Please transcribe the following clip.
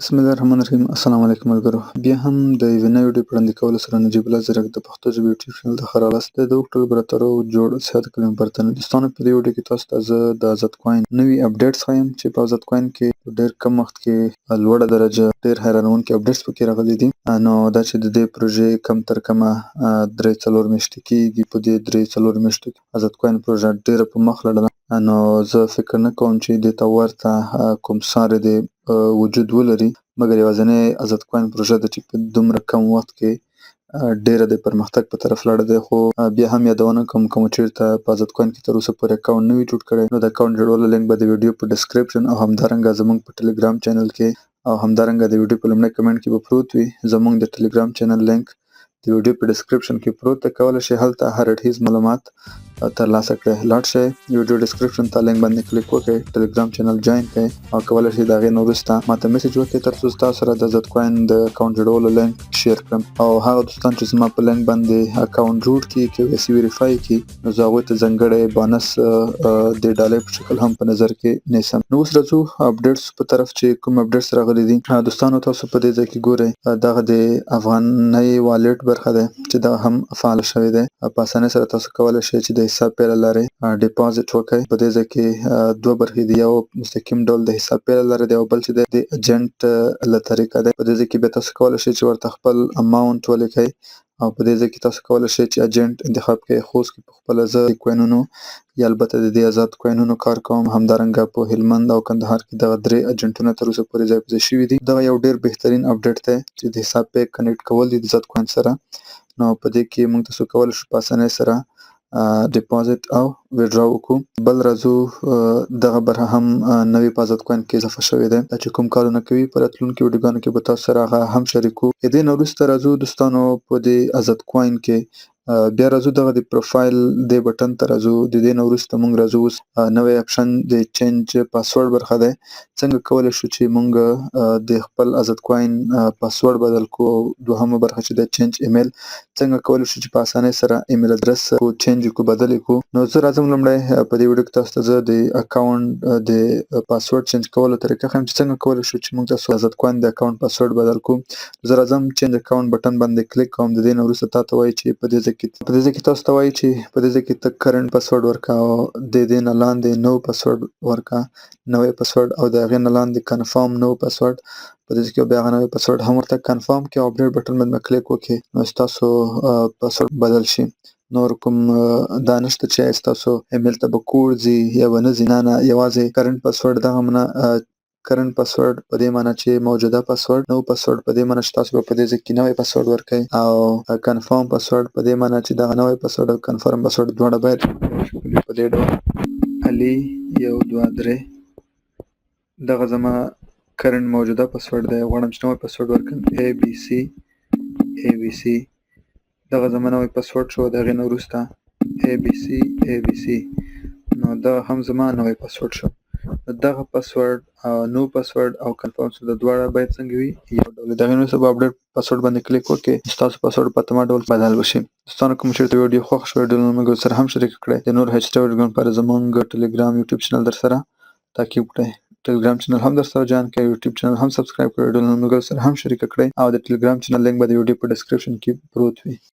بسم الله الرحمن الرحیم. السلام علیکم ملګرو، بیا هم د یوې نوې ویډیو په وړاندې کولو سره نجیب الله ځیرک د پښتو ژبې یوټیوب چینل ته ښه راغلاست. د ټولو براترو جوړ صحت کلمه پرتنه. دوستانو، په دې ویډیو کې تاسو ته زه د ازاد کوین نوي اپډیټس ښایم چې په ازاد کوین کې په ډېر کم وخت کې لوړه درجه ډېر حیرانوونکي اپډیټس پکې راغلي دي. نو دا چې د دې پروژې کم تر کمه 3-4 میاشتې کېږي، په دې 3-4 میاشتو کې ازاد کوین پروژه ډېره په مخ لاړه. نو زه فکر نه کوم چې دې ته ورته کوم ساری دې وجود ولري، مګر یوازینۍ ازاد کوین پروژه ده چې په دومره کم وخت کې ډیره د پرمختګ په طرف لاړه ده. خو بیا هم یادونه کوم، کوم چیرته په ازاد کوین کې تر اوسه پورې اکاونټ نه وي جوړ کړی، نو د اکاونټ جوړولو لینک به د ویډیو په ډیسکریپشن او همدارنګه زموږ په ټلګرام چینل کې او همدارنګه د ویډیو په لومړی کمنټ کې به پروت وي. زموږ د ټلګرام چینل لینک د ویډیو په ډیسکریپشن کې پروت دی، کولی شئ هلته هر اړخیز معلومات ترلاسه کړئ. لاړ شئ ویډیو ډیسکریپشن ته، لینک باندې کلیک وکړئ، ټلګرام چینل جوین کړئ او کولی شئ د هغې نه وروسته ماته میسج وکړئ ترڅو تاسو سره د ازاد کوین د اکاونټ جوړولو لینک شیر کړم. او هغه دوستان چې زما په لینک باندې اکاونټ جوړ کړي، KYC ویریفای کړي، نو زه هغوی ته ځانګړی بانس د ډالۍ په شکل هم په نظر کې نیسم. نو اوس راځو اپډیټس په طرف چې کوم اپډیټس راغلي دي. دوستانو، تاسو په دې ځای کې ګورئ، دغه د افغانۍ والټ برخه ده چې دا هم فعال شوې ده. په اسانۍ سره تاسو کولی شئ چې د حساب پې له لارې ډیپازټ وکړئ. په دې ځای کې دوه برخې دي، یو مستقیم ډول د حساب پې له لارې دی او بل چې د اجنټ له طریقه دی. په دې ځای کې بیا تاسو کولی شئ چې ورته خپل اماونټ ولیکئ او په دې ځای کې تاسو کولی شئ چې اجنټ انتخاب کړئ. خوست کې په خپله زه د کوینونو یا البته د دې ازاد کوینونو کار کوم. همدارنګه په هلمند او کندهار کې دغه درې اجنټونه تر اوسه پورې ځای په ځای شوي دي. دغه یو ډیر بهترین اپډیټ دی چې د حساب پې کنیکټ کول دي د ازاد کوین سره. نو په دې کې موږ تاسو کولی شو په اسانۍ سره ډیپازټ او ویډرا وکړو. بل راځو، دغه برخه هم نوې په ازاد کوین کې اضافه شوې ده چې کوم کارونه کوي، په راتلونکي ویډیوګانو کې به تاسو سره هغه هم شریکو. د دې نه وروسته راځو دوستانو، په دې ازاد کوین کې بیا راځو، دغه د پروفایل د بټن ته راځو. د دې نه وروسته مونږ راځو، اوس نوی اپشن د چینج پاسورډ برخه ده، څنګه کولی شو چې مونږ د خپل ازاد کوین پاسورډ بدل کو. او دوهمه برخه چې د چینج ایمیل، څنګه کولی شو چې په اسانۍ سره ایمیل ادرس کو چینج کو، بدل کو. نو زه راځم لومړی په دې ویډیو کې تاسو ته زه د اکاونټ د پاسورډ چینج کولو طریقه ښیم چې څنګه کولی شو چې مونږ تاسو ازاد کوین د اکاونټ پاسورډ بدل کو. زه راځم چینج اکاونټ بټن باندې کلیک کوم. د دې نه وروسته تاته وایي چې په دې ځای کې تاسو ته وایي چې په دې ځای کې ته کرنټ پاسورډ ورکا او د دې نه لاندې نو پاسورډ ورکا، نوی پاسورډ، او د هغې نه لاندې کنفرم نو پاسورډ. په دې کې بیا هغه نوی پاسورډ هم ورته کنفرم کړئ او اپډیټ بټن باندې کلیک وکړئ، نو ستاسو پاسورډ بدل شي. نور کوم دا نشته چې ستاسو ایمیل ته به کوډ ځي یا به نه ځي. نه نه، یوازې کرنټ پاسورډ، دغه معنی کرنټ پاسورډ په دې معنی چې موجوده پاسورډ، نو پاسورډ په دې معنی چې تاسو به په دې ځای کې نوی پاسورډ ورکړئ، او کنفرم پاسورډ په دې معنی چې دغه نوی پاسورډ او کنفرم پاسورډ دواړه باید په دې ډول علي 1 2 3. دغه زما کرنټ موجوده پاسورډ دی. غواړم چې نوی پاسورډ ورکړم، A B C A B C. دغه زما نوی پاسورډ شو. د هغې نه وروسته A B C A B C، نو دغه هم زما نوی پاسورډ شو. دغه پاسورډ او نو پاسورډ او کنفرم پاسورډ دواړه باید څنګه وي؟ یو ډول. دغه نو سبا اپډیټ پاسورډ باندې کلیک وکړئ، ستاسو پاسورډ په اتومات ډول بدل وشي. دوستانو، کوم چیرته ویډیو خوښ شو، ویډیو له موږ سره هم شریک کړئ. د نور هیڅ ویډیوګانو لپاره زموږ ټلګرام، یوټیوب چینل در سره تعقیب کړئ. ټلګرام چینل هم در سره جوین کړئ، یوټیوب چینل هم سبسکرایب کړئ، ویډیو له موږ سره هم شریک کړئ او د ټلګرام چینل لینک به د ویډیو په ډیسکریپشن کې پروت وي.